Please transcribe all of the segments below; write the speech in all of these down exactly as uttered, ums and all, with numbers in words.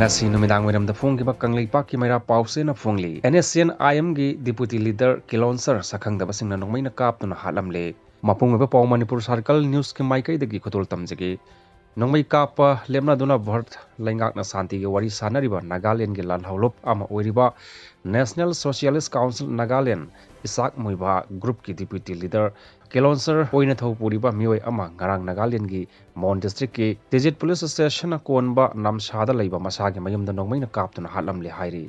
ꯉꯁꯤ ꯅꯨꯃꯤꯗꯥꯡ ꯋꯥꯏꯔꯝꯗ ꯐꯣꯡꯈꯤꯕ ꯀꯪꯂꯩꯄꯥꯛꯀꯤ ꯃꯩꯔꯥ ꯄꯥꯎꯆꯦꯅ ꯐꯣꯡꯂꯤ, NSCN-IM-ꯒꯤ Deputy Leader ꯀꯤꯂꯣꯟꯁꯔ ꯁꯛꯈꯪꯗꯕꯁꯤꯡꯅ ꯅꯣꯡꯃꯩꯅ ꯀꯥꯞꯇꯨꯅ ꯍꯥꯠꯂꯝꯂꯦ꯫ ꯃꯄꯨꯡ ꯑꯣꯏꯕ ꯄꯥꯎ ꯃꯅꯤꯄꯨꯔ Circle News-ꯀꯤ ꯃꯥꯏꯀꯩꯗꯒꯤ ꯈꯨꯗꯣꯜ ꯇꯝꯖꯒꯦ꯫ ꯅꯣꯡꯃꯩ ꯀꯥꯞꯄ ꯂꯦꯞꯅꯗꯨꯅ ꯚꯥꯔꯠ ꯂꯩꯉꯥꯛꯅ ꯁꯥꯟꯇꯤꯒꯤ ꯋꯥꯔꯤ ꯁꯥꯅꯔꯤꯕ ꯅꯥꯒꯥꯂꯦꯟꯒꯤ ꯂꯥꯜꯍꯧꯂꯨꯞ ꯑꯃ ꯑꯣꯏꯔꯤꯕ National Socialist Council Nagaland, Isaac ꯃꯣꯏꯕꯥ group-ꯀꯤ Deputy Leader ꯀꯤꯂꯣꯟꯁꯔ ꯑꯣꯏꯅ ꯊꯧ ꯄꯨꯔꯤꯕ ꯃꯤꯑꯣꯏ ꯑꯃ ꯉꯔꯥꯡ ꯅꯥꯒꯥꯂꯦꯟꯒꯤ ꯃꯣꯟ district-ꯀꯤ ꯇꯤꯖꯤꯠ police station-ꯅ ꯀꯣꯟꯕ ꯅꯥꯝꯁꯥꯗ ꯂꯩꯕ ꯃꯁꯥꯒꯤ ꯃꯌꯨꯝꯗ ꯅꯣꯡꯃꯩꯅ ꯀꯥꯞꯇꯨꯅ ꯍꯥꯠꯂꯝꯂꯦ ꯍꯥꯏꯔꯤ꯫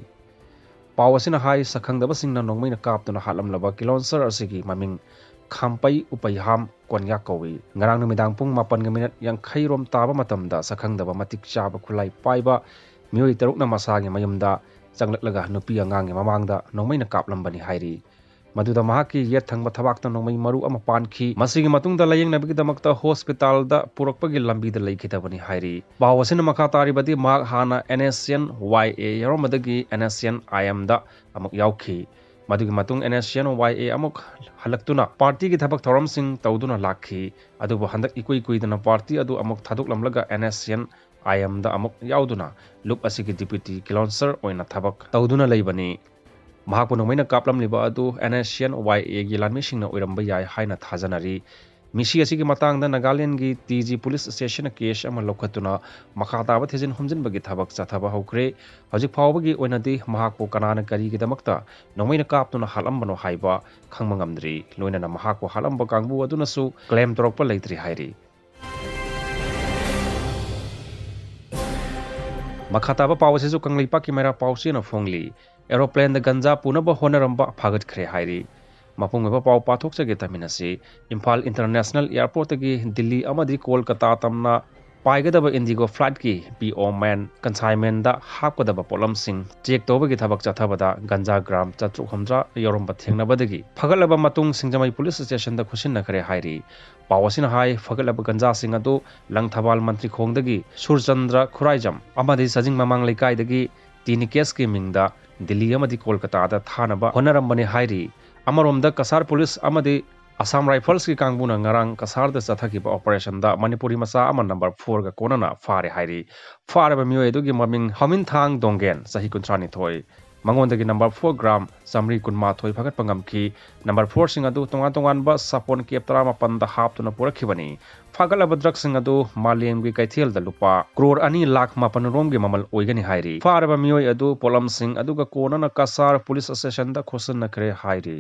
ꯄꯥꯎ ꯑꯁꯤꯅ ꯍꯥꯏ, ꯁꯛꯈꯪꯗꯕꯁꯤꯡꯅ ꯅꯣꯡꯃꯩꯅ ꯀꯥꯞꯇꯨꯅ ꯍꯥꯠꯂꯝꯂꯕ ꯀꯤꯂꯣꯟꯁꯔ ꯑꯁꯤꯒꯤ ꯃꯃꯤꯡ ꯈꯥꯝꯄꯩ ꯎꯄꯩꯍꯥꯝ ꯀꯣꯟꯌꯥꯛ ꯀꯧꯏ꯫ ꯉꯔꯥꯡ ꯅꯨꯃꯤꯗꯥꯡ ꯄꯨꯡ ꯃꯥꯄꯟꯒ minute ꯌꯥꯡꯈꯩ ꯔꯣꯝ ꯇꯥꯕ ꯃꯇꯝꯗ ꯁꯛꯈꯪꯗꯕ ꯃꯇꯤꯛ ꯆꯥꯕ ꯈꯨꯠꯂꯥꯏ ꯄꯥꯏꯕ ꯃꯤꯑꯣꯏ ꯇꯔꯨꯛꯅ ꯃꯁꯥꯒꯤ ꯃꯌꯨꯝꯗ ꯆꯪꯂꯛꯂꯒ ꯅꯨꯄꯤ ꯑꯉꯥꯡꯒꯤ ꯃꯃꯥꯡꯗ ꯅꯣꯡꯃꯩꯅ ꯀꯥꯞꯂꯝꯕꯅꯤ ꯍꯥꯏꯔꯤ꯫ ꯃꯗꯨꯗ ꯃꯍꯥꯛꯀꯤ ꯌꯦꯠ ꯊꯪꯕ ꯊꯕꯥꯛꯇ ꯅꯣꯡꯃꯩ ꯃꯔꯨ ꯑꯃ ꯄꯥꯟꯈꯤ꯫ ꯃꯁꯤꯒꯤ ꯃꯇꯨꯡꯗ ꯂꯥꯌꯦꯡꯅꯕꯒꯤꯗꯃꯛꯇ hospital-ꯗ ꯄꯨꯔꯛꯄꯒꯤ ꯂꯝꯕꯤꯗ ꯂꯩꯈꯤꯗꯕꯅꯤ ꯍꯥꯏꯔꯤ꯫ ꯄꯥꯎ ꯑꯁꯤꯅ ꯃꯈꯥ ꯇꯥꯔꯤꯕꯗꯤ, ꯃꯍꯥꯛ ꯍꯥꯟꯅ NSCN-YA ꯌꯥꯎꯔꯝꯕꯗꯒꯤ NSCN-IM-ꯗ ꯑꯃꯨꯛ ꯌꯥꯎꯈꯤ꯫ ꯃꯗꯨꯒꯤ ꯃꯇꯨꯡ NSCN-YA ꯑꯃꯨꯛ ꯍꯜꯂꯛꯇꯨꯅ party-ꯒꯤ ꯊꯕꯛ ꯊꯧꯔꯝꯁꯤꯡ ꯇꯧꯗꯨꯅ ꯂꯥꯛꯈꯤ꯫ ꯑꯗꯨꯕꯨ ꯍꯟꯗꯛ ꯏꯀꯨꯏ ꯀꯨꯏꯗꯅ party ꯑꯗꯨ ꯑꯃꯨꯛ ꯊꯥꯗꯣꯛꯂꯝꯂꯒ NSCN-IM-ꯗ ꯑꯃꯨꯛ ꯌꯥꯎꯗꯨꯅ ꯂꯨꯞ ꯑꯁꯤꯒꯤ deputy ꯀꯤꯂꯣꯟꯁꯔ ꯑꯣꯏꯅ ꯊꯕꯛ ꯇꯧꯗꯨꯅ ꯂꯩꯕꯅꯤ꯫ ꯃꯍꯥꯛꯄꯨ ꯅꯣꯡꯃꯩꯅ ꯀꯥꯞꯂꯝꯂꯤꯕ ꯑꯗꯨ NSCN-YA-ꯒꯤ ꯂꯥꯟꯃꯤꯁꯤꯡꯅ ꯑꯣꯏꯔꯝꯕ ꯌꯥꯏ ꯍꯥꯏꯅ ꯊꯥꯖꯅꯔꯤ꯫ ꯃꯤꯁꯤ ꯑꯁꯤꯒꯤ ꯃꯇꯥꯡꯗ ꯅꯥꯒꯥꯂꯦꯟꯒꯤ ꯇꯤ ꯖꯤ police station-ꯅ case ꯑꯃ ꯂꯧꯈꯠꯇꯨꯅ ꯃꯈꯥ ꯇꯥꯕ ꯊꯤꯖꯤꯟ ꯍꯨꯝꯖꯤꯟꯕꯒꯤ ꯊꯕꯛ ꯆꯠꯊꯕ ꯍꯧꯈ꯭ꯔꯦ꯫ ꯍꯧꯖꯤꯛ ꯐꯥꯎꯕꯒꯤ ꯑꯣꯏꯅꯗꯤ ꯃꯍꯥꯛꯄꯨ ꯀꯅꯥꯅ ꯀꯔꯤꯒꯤꯗꯃꯛꯇ ꯅꯣꯡꯃꯩꯅ ꯀꯥꯞꯇꯨꯅ ꯍꯥꯠꯂꯝꯕꯅꯣ ꯍꯥꯏꯕ ꯈꯪꯕ ꯉꯝꯗ꯭ꯔꯤ꯫ ꯂꯣꯏꯅꯅ ꯃꯍꯥꯛꯄꯨ ꯍꯥꯠꯂꯝꯕ ꯀꯥꯡꯕꯨ ꯑꯗꯨꯅꯁꯨ claim ꯇꯧꯔꯛꯄ ꯂꯩꯇ꯭ꯔꯤ ꯍꯥꯏꯔꯤ꯫ ꯃꯈꯥ ꯇꯥꯕ ꯄꯥꯎ ꯑꯁꯤꯁꯨ ꯀꯪꯂꯩꯄꯥꯛꯀꯤ ꯃꯩꯔꯥ ꯄꯥꯎꯆꯦꯅ ꯐꯣꯡꯂꯤ꯫ Aeroplane-ꯗ ꯒꯟꯖꯥ ꯄꯨꯅꯕ ꯍꯣꯠꯅꯔꯝꯕ ꯐꯥꯒꯠꯈ꯭ꯔꯦ ꯍꯥꯏꯔꯤ꯫ ꯃꯄꯨꯡ ꯑꯣꯏꯕ ꯄꯥꯎ ꯄꯥꯊꯣꯛꯆꯒꯦ ꯇꯥꯃꯤꯟꯅꯁꯤ꯫ ꯏꯝꯐꯥꯜ International Airport-ꯇꯒꯤ ꯗꯤꯜꯂꯤ ꯑꯃꯗꯤ ꯀꯣꯜꯀꯇꯥ ꯇꯝꯅ ꯄꯥꯏꯒꯗꯕ IndiGo flight-ꯀꯤ P O Man consignment-ꯗ ꯍꯥꯞꯀꯗꯕ ꯄꯣꯠꯂꯝꯁꯤꯡ check ꯇꯧꯕꯒꯤ ꯊꯕꯛ ꯆꯠꯊꯕꯗ ꯒꯟꯖꯥ gram ꯆꯥꯇ꯭ꯔꯨꯛ ꯍꯨꯝꯗ꯭ꯔꯥ ꯌꯥꯎꯔꯝꯕ ꯊꯦꯡꯅꯕꯗꯒꯤ ꯐꯒꯠꯂꯕ ꯃꯇꯨꯡ ꯁꯤꯡꯖꯃꯩ police station-ꯗ ꯈꯨꯠꯁꯤꯟꯅꯈ꯭ꯔꯦ ꯍꯥꯏꯔꯤ꯫ ꯄꯥꯎ ꯑꯁꯤꯅ ꯍꯥꯏ, ꯐꯒꯠꯂꯕ ꯒꯟꯖꯥꯁꯤꯡ ꯑꯗꯨ ꯂꯪꯊꯕꯥꯜ ꯃꯟꯇ꯭ꯔꯤꯈꯣꯡꯗꯒꯤ ꯁꯨꯔꯆꯟꯗ꯭ꯔ ꯈꯨꯔꯥꯏꯖꯝ ꯑꯃꯗꯤ ꯁꯖꯤꯡ ꯃꯃꯥꯡ ꯂꯩꯀꯥꯏꯗꯒꯤ ꯇꯤ ꯅꯤꯀꯦꯁꯀꯤ ꯃꯤꯡꯗ ꯗꯤꯜꯂꯤ ꯑꯃꯗꯤ ꯀꯣꯜꯀꯇꯥꯗ ꯊꯥꯅꯕ ꯍꯣꯠꯅꯔꯝꯕꯅꯤ ꯍꯥꯏꯔꯤ꯫ ꯑꯃꯔꯣꯝꯗ ꯀꯁꯥꯔ police ꯑꯃꯗꯤ ꯑꯁꯥꯝ ꯔꯥꯏꯐꯜꯁꯀꯤ ꯀꯥꯡꯕꯨꯅ ꯉꯔꯥꯡ ꯀꯁꯥꯔꯗ ꯆꯠꯊꯈꯤꯕ ꯑꯣꯄꯔꯦꯁꯟꯗ ꯃꯅꯤꯄꯨꯔꯤ ꯃꯆꯥ ꯑꯃ ꯅꯝꯕꯔ ꯐꯣꯔꯒ ꯀꯣꯟꯅꯅ ꯐꯥꯔꯦ ꯍꯥꯏꯔꯤ꯫ ꯐꯥꯔꯕ ꯃꯤꯑꯣꯏ ꯑꯗꯨꯒꯤ ꯃꯃꯤꯡ ꯍꯥꯎꯃꯤꯟꯊꯥꯡ ꯗꯣꯡꯒꯦꯟ, ꯆꯍꯤ ꯀꯨꯟꯊ꯭ꯔꯥꯅꯤꯊꯣꯏ꯫ ꯃꯉꯣꯟꯗꯒꯤ ꯅꯝꯕꯔ ꯐꯣꯔ ꯒ꯭ꯔꯥꯝ ꯆꯥꯃꯔꯤ ꯀꯨꯟꯃꯥꯊꯣꯏ ꯐꯥꯒꯠꯄ ꯉꯝꯈꯤ꯫ ꯅꯝꯕꯔ ꯐꯣꯔꯁꯤꯡ ꯑꯗꯨ ꯇꯣꯉꯥꯟ ꯇꯣꯉꯥꯟꯕ ꯁꯥꯄꯣꯟ ꯀꯦꯞ ꯇꯔꯥꯃꯥꯄꯟꯗ ꯍꯥꯞꯇꯨꯅ ꯄꯨꯔꯛꯈꯤꯕꯅꯤ꯫ ꯐꯥꯒꯠꯂꯕ ꯗ꯭ꯔꯒꯁꯤꯡ ꯑꯗꯨ ꯃꯥꯂꯦꯝꯒꯤ ꯀꯩꯊꯦꯜꯗ ꯂꯨꯄꯥ ꯀ꯭ꯔꯣꯔ ꯑꯅꯤ ꯂꯥꯈ ꯃꯥꯄꯟ ꯔꯣꯝꯒꯤ ꯃꯃꯜ ꯑꯣꯏꯒꯅꯤ ꯍꯥꯏꯔꯤ꯫ ꯐꯥꯔꯕ ꯃꯤꯑꯣꯏ ꯑꯗꯨ ꯄꯣꯠꯂꯝꯁꯤꯡ ꯑꯗꯨꯒ ꯀꯣꯟꯅꯅ ꯀꯁꯥꯔ ꯄꯨꯂꯤꯁ ꯁ꯭ꯇꯦꯁꯟꯗ ꯈꯣꯠꯆꯟꯅꯈ꯭ꯔꯦ ꯍꯥꯏꯔꯤ꯫